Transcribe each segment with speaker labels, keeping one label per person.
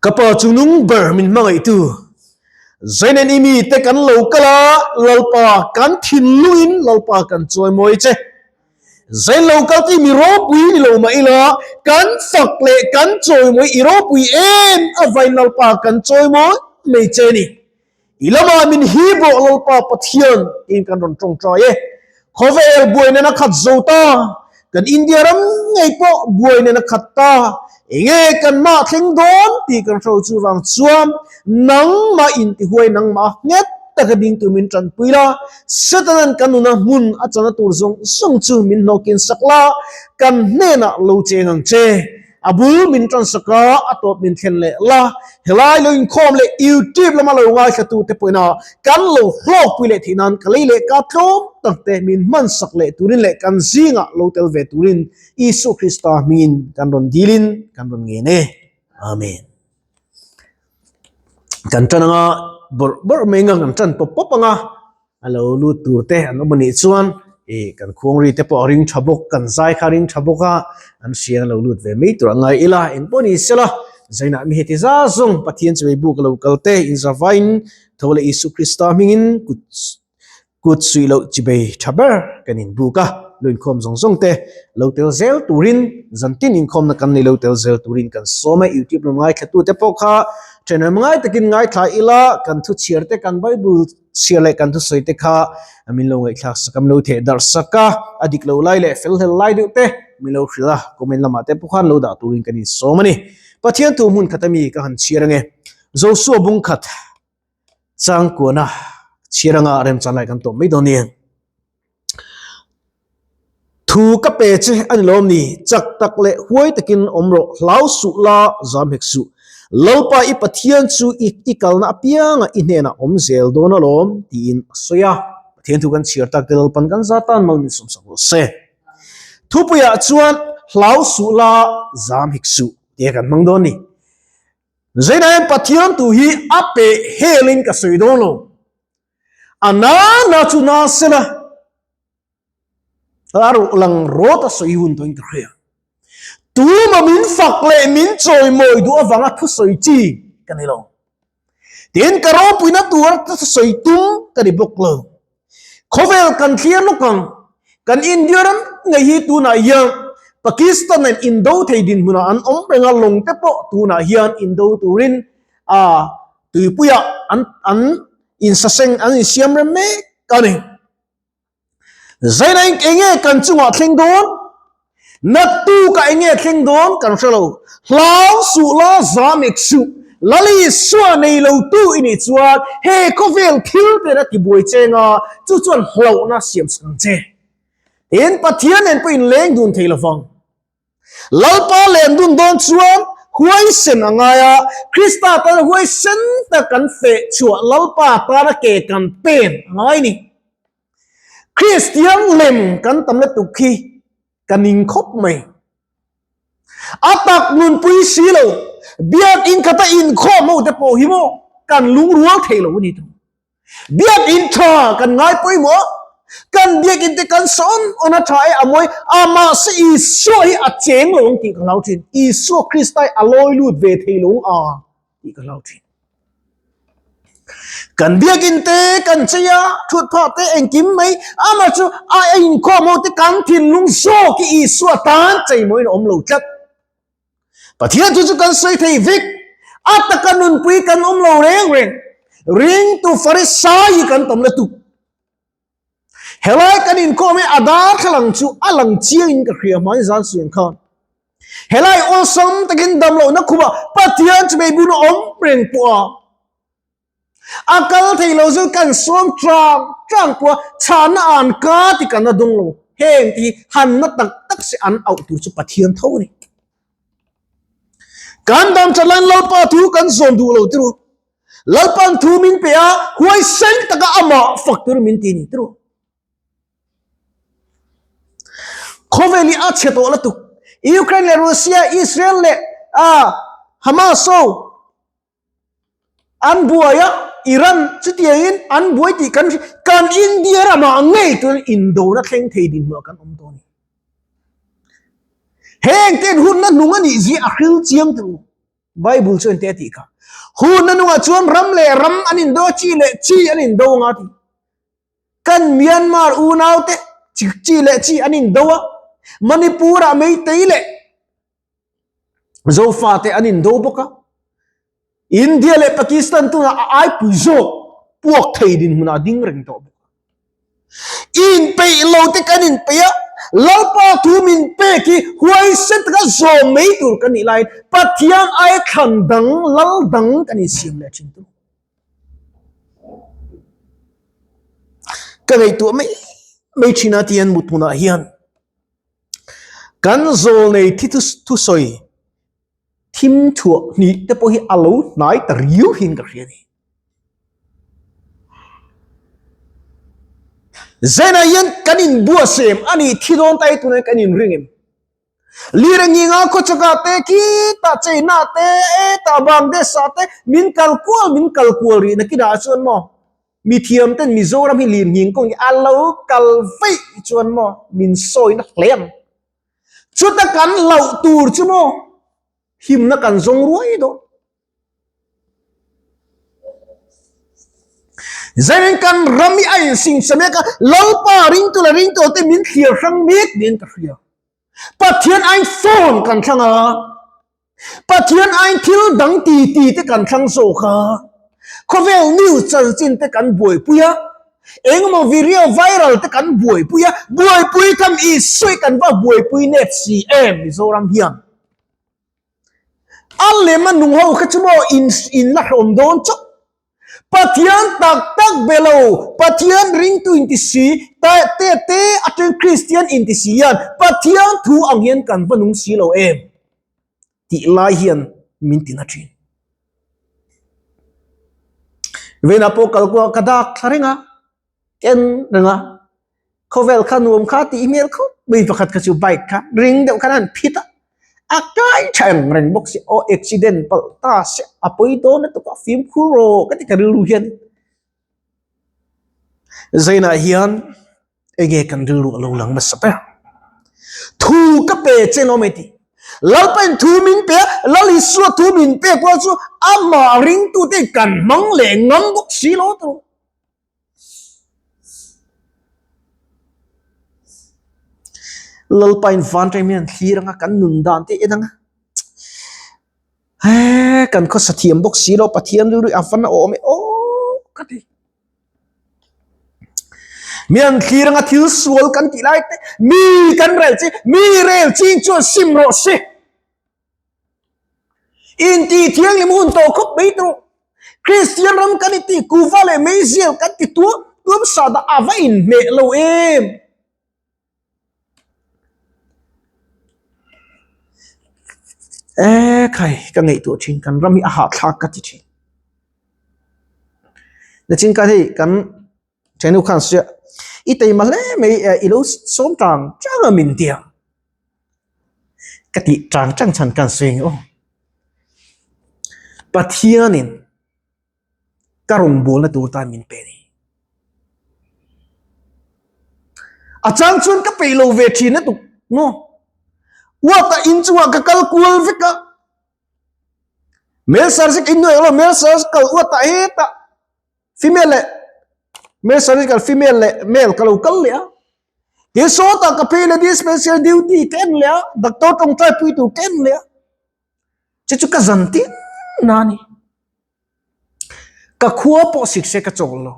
Speaker 1: Ka pa chu nung ber min hmangaihtu. Zainen i mite kan lo kal a, Lalpa kan thinlungin Lalpa kan chawimawi che. Zain lo kal tih mi ropui ni lo mah ila, kan fak leh kan chawimawi i ropui em avain Lalpa kan chawimawi mai che ni. I lamah min hip rawh Lalpa Pathian tiin kan rawn tawngtai e. Khawvel buai nena khat zo ta, kan India ram ngei pawh buai nena khat ta, enge kan mah thleng dawn tih kan hro chuvang chuan nangmah intihuai nangmah nghet taka ding tur min tanpui la, Satanan kan nuna hmun a chana tur zawng zawng chu min hlawkin sak la, kan hnenah lo cheng ang che. A bul min tan sak a, a tawp min thlen leh la. Helai lo inkhawm leh YouTube lama lo ngaithlatu te pawhin a kan lo hlawkpui leh theih nan ka lei leh ka tlawm tak te min hman sak leh turin leh kan zingah lo tel ve turin Isua Krista hmingin kan rawn dilin kan rawn ngen e. Amen. Kan tan anga bawrh bawrh mai anga kan tan pawp pawp anga a lo lut tur te an awm anih chuan ih kan khuangri te pawh a ring tha bawk kan zai kha a ring tha bawk a an hriang a lo lut ve mai tur a ngai ila eng pawh ni sela zainah mi heti za zawng Pathian chawei buk a lo kal te inzavain tho leh Isua Krista hmingin kut Kut suih loh chibei tha ber kan inbuk a, lu inkhawm zawng zawng te lo tel zel turin zantin inkhawmna kan nei lo tel zel turin kan sawm a, YouTube lam ngaithla te pawh kha thenawm ngai takin ngaithla ila kan thu chhiar te kan Bible chhiar leh kan thusawi te kha min lo ngaihthlak sak a, min lo theh darh sak a, a dik lo lai leh fel hlel lai deuh te min lo hrilh a, comment lamah te pawh khan lo dah turin kan insawm a ni. Pathian thu hmun khat ami ka han chhiar ange, Joshua bung khat. Changkuana chhiar anga remchan lai kan tawp mai dawn nia. Thu ka pe che a ni lawm ni, chak tak leh huai takin awm rawh, hlau suh la, zam hek suh. Lalpa i Pathian chu i i kalna apianga i hnenah awm zel dawn alawm tiin a sawi a. Pathian thu kan chhiar tak te Lalpan kan za tan mal min sawmsak rawh se. Thupuiah chuan hlau suh la, zam hek suh tia kan hmang dawn ni. Zeinain Pathian tu hi a peh helin ka sawi dawn lo. A na na chu na sela, a ruh lang rawt a sawi hun tawhin ka hria. Tuma min fak leh min chawimawi duh avanga thusawi chi ka ni lo. Tin, ka ropuina tura thusawi tum ka ni bawk lo. Khawvel kan thlir lawk ang, kan India ram ngei hi tunah hian Pakistan nen indo thei dinhmunah an awm reng a, lawng te pawh tunah hian indo turin a tuipuiah an an insaseng an insiam rem mek a ni. Zaina in enge kan chungah thleng dawn? Naktukah enge thleng dawn kan hre lo. Hlau suh la zam ek suh. Lali sua nei lo tu i nih chuan he khawvel thil ten a tibuai cheng a, chu chuan hlauhna siam sak ang che. Tin, Pathian nen pawh inleng dun thei lovang. Lalpa len dun dawn chuan huaisen a ngai a, Krista tana huaisen tak kan feh chhuah Lalpa tana ke kan pen a ngai ni. Kristian lem kan tam lutuk khi ka ning khawp mai. A tak nunpui si lo, biakin khata inkhawm ho te pawh hi maw kan lungrual thei lo a ni tawh. Biakin tha kan ngai pawimawh, kan biakin te kan sawn awn a tha e a mawi, amah se Isua hi a cheng lo ang tih ka hlau thin, Isua Krista hi a lawi lut ve thei lo ang a tih ka hlau thin. Kan biakin te kan chei a, thut phah te engkim mai, amah chu a inkhawm ho te kan thinlung zawk hi Isua tan chei mawiin a awm lo tlat. Pathian chu chu kan sawi thei vek, a taka nunpui kan awm lo reng reng, ringtu Farisai hi kan tam lutuk. Helai kan inkhawm hi a darthlalang chu a lang chiangin ka hria hmai zan suan khan. Helai awlsam takin damlohna khumah Pathian chu beibun a awm reng pawh a. A kal thei lo chu kan sawm tang tang pawh a, chhahna an ka ti kan la dawng lo. Heng te hi hanna tak tak se an auh tur chu Pathian tho a ni. Kan dam that laiin Lalpa thu kan zawm duh lo tiro. Lalpan thu min pe a, huaisen taka amah fak tur min ti a ni tiro. Khawvel hi a chhe tawh lutuk. Ukraine leh Russia, Israel leh Hamas ho An buai a, Iran chutiangin an buai tih kan kan India ramah ngei chuan indona thleng thei dinhmunah kan awm tawh a ni. Heng ten hunna hnung a nih zia a hril chiang tawh. Bible chuan te a tih kha. Hun a nungah chuan ram leh ram an indo a, chi leh chi an indo anga ti. Kan Myanmar unaute chi chi leh chi an indo a, Manipur ah Meitei leh Zofate an indo bawk a. India leh Pakistan tunah a aipui zawk puak thei dinhmunah a ding reng tawh bawk a. Inpeih lo te kan inpeih a, Lalpa thu min pek hi huaisen taka zawm mai tur kan nih laiin Pathian aia thlan dang, lal dang kan insiam leh thin tur. Ka ngaihtuah mai mai thin a tihian mut hmunah hian kan zawlnei thi thusawi thim thuah hnih te pawh hi a lo hnai ta riau hian ka hria a ni. Zainah hian kan inbuatsaih em a nih thi dawn ta hi tunah hian kan inring em? Lir a nginga khawchhakah te khitah China te hetah Bangladesh ah te min kal kual min kal kual rih nakinah chuan maw mithiam ten Mizoram hi lir nghing kawng hi a lo kal vaih chuan maw min sawina hle ang. Chuta kan hlauh tur chu maw himna kan zawng ruai dawn. Zanin kan ram hi a insingsa mek a, Lalpa ringtu leh ringtu te min thlir hrang mek niin ka hria. Pathian aiin phone kan thlang a, Pathian aiin thil dang ti ti te kan thlang zawk a, khawvel news chanchin te kan buaipui a, engemaw video viral te kan buaipui a, buaipui tham Isua hi kan va buaipui nep si em Mizoram hian. A lem a nung ho kha chu maw in in la hlawm dawn chauh. Pathian tak tak be lo, Pathian ringtu inti si, te te atang Kristian inti si hian Pathian thu ang hian kan va nung si lo em tih lai hian min ti na thin. Vena pawh kal kuah ka dak thla reng a. Ken reng a, khawvel kha nuam kha tih hmel khawp mai pakhat kha chu bike kha ring deuh khan a han phit a, a kai tha eng reng bawk si aw accident palh ta se a pawi dawn lutuk a fimkhur rawh ka ti ka rilru hian Zainah hian enge kan rilru a lo lang hmasa ber. Thu ka pe che lo mai tih. Lalpain thu min pe a, Lal Isua thu min pek pawh chu amah ringtute kan hmang leh ngam bawk si lo tur. Lalpain van rem hian thlir anga kan nun dan te en anga he kan khawsa thiam bawk si lo Pathian rilru a van a awm e aw ka ti. Mi an thlir anga thil sual kan tih lai te mi kan rel chi mi rel ching chuan sim rawh se. Intih thianghlim hun tawh khawp mai tur. Kristian ram kan inti kuva leh meizial kan ti tuam tuam sa dah a va inhmeh lo em. E khai ka ngaihtuah thin kan ram hi a hahthlak ka ti thin. Nachin khan hei kan Thiannu khan sia i teima hle mai i lo sawm tang tang a min tia ka tih tang tang chhan kan sawi ang aw. Pathianin ka rawngbawlna tur tan min pe a ni. A chang chuan ka peih lo ve thin a tuk maw. Uata in chungah ka kal kual vek a. Male surgical in nuai lo male surgical uata hetah Female leh male surgical female leh male ka lo kal leh a. Tin sawtah ka phei leh dispensary duty ka en leh a, doctor tawngtai pui tur ka en leh a. Chu chu ka zan tin na a ni. Ka khua pawh sik se ka chawl lo.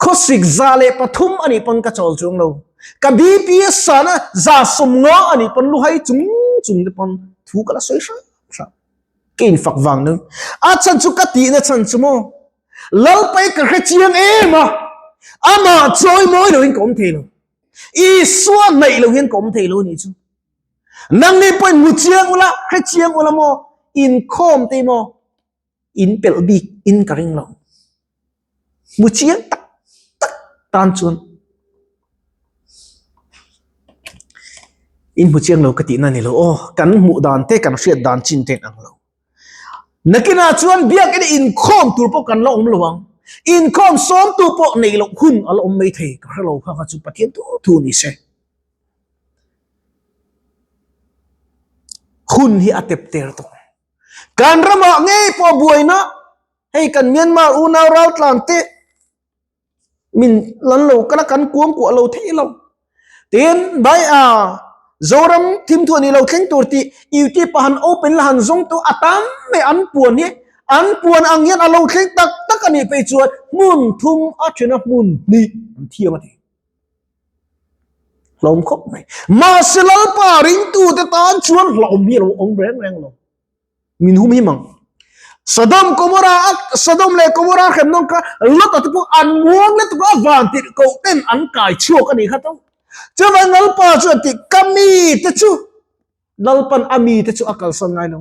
Speaker 1: Khawsik 103 a nih pawn ka chawl chuang lo. Ka BP a san a 150 a nih pawn luhai chung chung te pawn thu ka la sawi hram hram. Ka infak vang nu. A chhan chu ka tihna chhan chu maw? Lalpai ka hre chiang em a, amah chawi mawi loin ka awm thei lo. Isua hnaih lo hian ka awm thei lo anih chu. Nangni pawhin hmu chiang ula, hre chiang ula maw? Inkhawm te maw? In pelh bik in ka ring lo. Hmu chiang tak tak tan chuan in hmu chiang lo ka tihna ni lo aw, kan hmuh dan te kan hriat dan chin te ang lo. Nakinah chuan biakina inkhawm tur pawh kan la awm lo ang, inkhawm sawmtu pawh neih loh hun a la awm mai thei ka hre lo kha kha chu Pathian thu thu ni se. Hun hi a tep ter tawh. Kan ramah ngei pawh buaina hei kan Myanmar unau raltlan te min lan lo kal a kan kuang kuah lo thei lo. Tin bai a Zoram thim thu a ni lo thleng tur tih YouTube ah han open la han zawng tu a tam mai an puan hi an puan ang hian a lo thleng tak tak a nih phei chuan hmun thum a then a hmun hnih an thiam a ti. Hlawm khawp mai. Mahse Lalpa ringtute tan chuan hlawm hi a lo awm reng reng lo. Min hum him ang. Sodom Gomorrah a Sodom leh Gomorrah hrem nawm kha Lot-a te pawh an muang lutuk a van tirh koh ten an kai chhuak a nih kha to. Chuvang Lalpa chuan tih ka mi te chu Lalpan a mi te chu a kalsan ngai lo.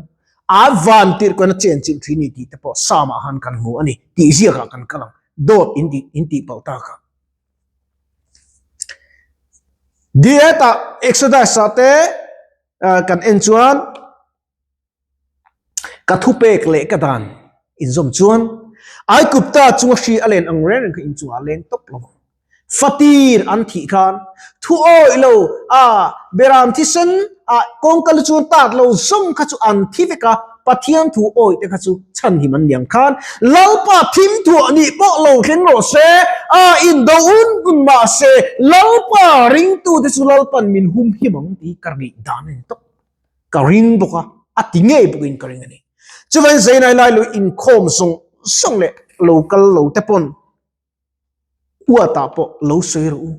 Speaker 1: A van tirh koh in a chen chilh thin ni tih te pawh Psalm ah han kan hmu a ni tih ziak ah kan kal ang. Dawt in tih in tih palh ta kha. Diet ah Exodus ah te kan en chuan Ka thupek leh ka dan inzawm chuan Aigupta chunga hri a len ang reng reng kha inchungah a leng tawp lo ang. Fatir an thih khan thu awih lo a beram thisen a kawngka lu chuan tat lo zawng kha chu an thi vek a, Pathian thu awih te kha chu chhanhim an niang khan Lalpa thimthuah nih pawh lo thleng rawh se, a indo un un mah se Lalpa ringtute chu Lalpan min humhim ang tih ka rih dan a ni tawp. Ka ring bawk a, a ti ngei bawkin ka ring a ni. Chuvangin Zainai lai lo inkhawm zawng zawng leh lo kal lo te pawn uatah pawh lo sawi rawh u.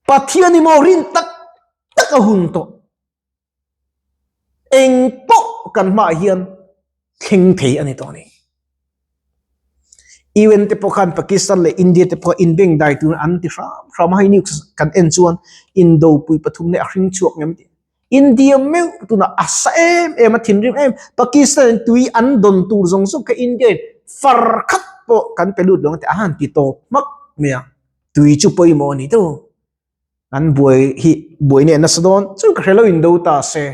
Speaker 1: Pathian hi maw rin tak tak a hun tawh. Eng pawh kan hmaah hian thleng thei a ni tawh a ni. UN te pawh khan Pakistan leh India te pawh inbeng dai tur an ti hram hram a, hei news kan en chuan Indopui pathum leh a hring chhuak ngem tih. India meuh tunah a sa em em a, thinrim em Pakistan in tui an dawn tur zawng zawng kha India in far khat pawh kan pe lut lo ang tih a han ti tawp hmak mai a, tui chu pawimawh a ni deuh. An buai hi buai nen nasa dawn chu ka hre lo indo ta se.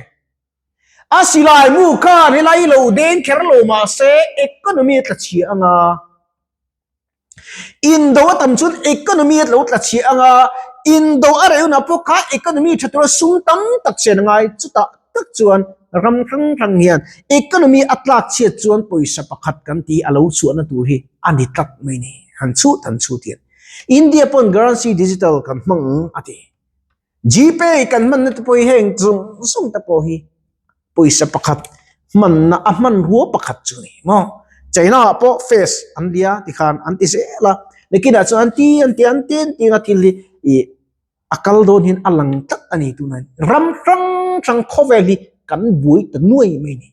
Speaker 1: A silai mu khan helai lo deng kher lo mah se economy a tla chhia ang a, indo a tam chuan economy a lo tla chhia ang a, indo a reh hunah pawh kha economy tha tura sum tam tak chen a ngai, chutah tak chuan ram hrang hrang hian economy a tlak chhiat chuan pawisa pakhat kan tih a lo chhuahna tur hi a ni tlat mai ni, han chhut han chhut hian India pawn currency digital kan hmang a ti. Gpay kan hmanna te pawh hi heng zawng zawng te pawh hi pawisa pakhat hmanna a hmanrua pakhat chu ni maw. China ah pawh face an lia tikhan an ti zel a, nakinah chuan an ti an ti an ti an ti a thil hi ih a kal dawn hian a lang tlat a ni tunah hian ram hrang hrang khawvel hi kan buai ta nuai mai a ni.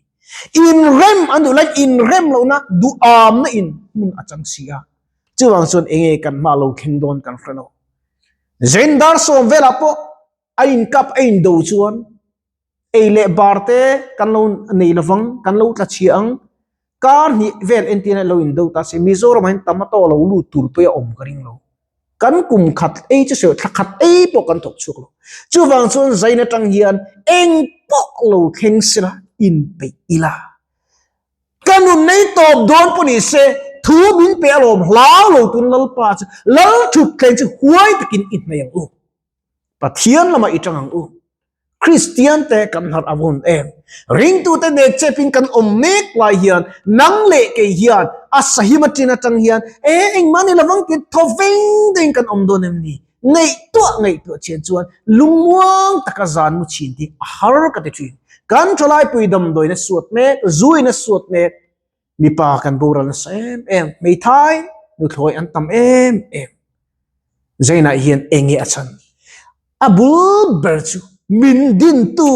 Speaker 1: Inrem an duh lai inrem lohna duhamna in hmun a chang si a, chuvang chuan enge kan hma lo thleng dawn kan hre lo. Zendar sawm velah pawh a inkap a indo chuan ei leh bar te kan lo nei lovang, kan lo tla chhia ang. Kar hnih vel entirna lo indo ta se Mizoram ah hian tomato lo lut tur pawh hi a awm ka ring lo. Kan kum khat ei chu sawi thla khat ei pawh kan thawk chhuak lo. Chuvang chuan zain atang hian eng pawh lo thleng sela inpeih ila. Ka nun nei tawp dawn pawh ni se, thu min pe alawm hlau lo tun Lalpa chu Lal thut thleng chu huai takin i hmei ang u. Pathian lamah i tang ang u. Kristian te kan harh a vawn em. Ringtute nek chepin kan awm mek lai hian nang leh kei hian a sahim aṭin atang hian e engmah ni lovang tih thaw veng deuhin kan awm dawn em ni? Ngaihtuah ngaihtuah chian chuan lungmuang taka zan mu chhin hi a har ka ti thin. Kan thalaipui damdawiin a suat mek, zuiin a suat mek, mipa kan boral nasa em em, hmeithai nuthlawi an tam em em. Zainah hian eng nge a chhan? A bul ber chu min dintu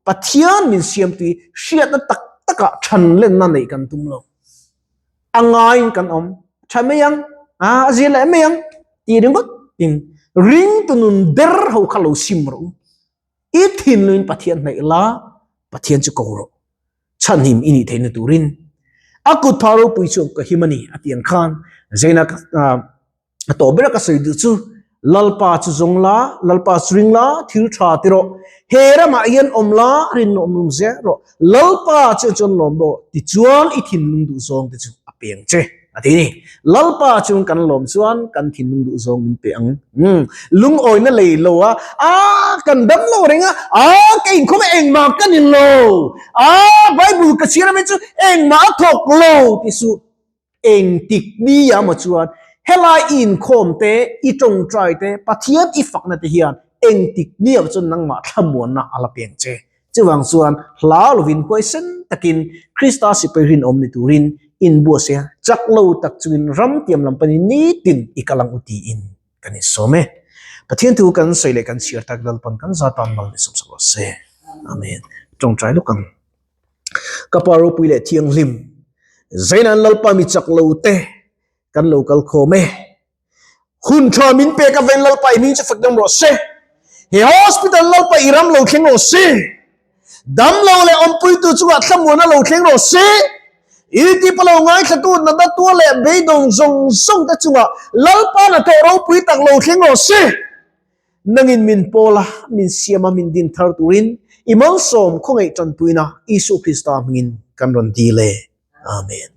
Speaker 1: Pathian min siamtu hi hriatna tak takah thanlenna neih kan tum lo. A ngaiin kan awm tha mai ang, a a zir leh mai ang tih ringawt in ringtu nun ber ho kha lo sim rawh u. I thinlungin Pathian hnaih la, Pathian chu ko rawh. Chhanhim i nih theihna turin a kut phah ropui chu ka him a ni a tih ang khan Zaina A tawh bera ka sawi duh chu, Lalpa chu zawng la, Lalpa chu ring la, thil tha ti rawh. He ramah hian awm la, rinawm lung zel rawh. Lalpa chuan chuan lawm rawh, tichuan i thinlung duh zawng te chu a peng che. A ti ni. Lalpa chung kan lawm chuan kan thinlung duh zawng min pe ang. Umm, lungawina lei lo a, a kan dam lo reng a, a ka inkhawm a engmah ka ni lo, a Bible ka chhiar ami chu engmah a thawk lo ti suh. Engtik ni ah maw chuan helai i inkhawm te, i tawngtai te, Pathian i fakna te hian engtik ni ah chuan nangmah thlamuanna a la peng che. Chuvang chuan hla lovin huaisen takin Krista sipai rinawm ni turin inbuatsaih a, chak lo tak chungin ram tiam lam panin nitin i kal ang u tiin kan insawm e. Pathian thu kan sawi leh kan chhiar tak Lalpan kan za tan mal ni sawmsak rawh se. Amen. Tawngtai lawk ang. Ka Pa ropui leh thianghlim, Zainan Lalpa mi chak lo te kan lo kal khawm e. Hun tha min pek a ven Lalpa i hming chu fak dam rawh se. He hospital Lalpa i ram lo thleng rawh se. Dam lo leh awmpuitu chungah thlamuana lo thleng rawh se. I tipa lo ngaithlatu natna tuar leh beidawng zawng zawng te chungah Lalpa hnathawh ropui tak lo thleng rawh se. Nangin min pawl a, min siam a, min din thar turin i malsawm khawngaih tanpuina Isu Krista hmingin kan rawn dil e. Amen.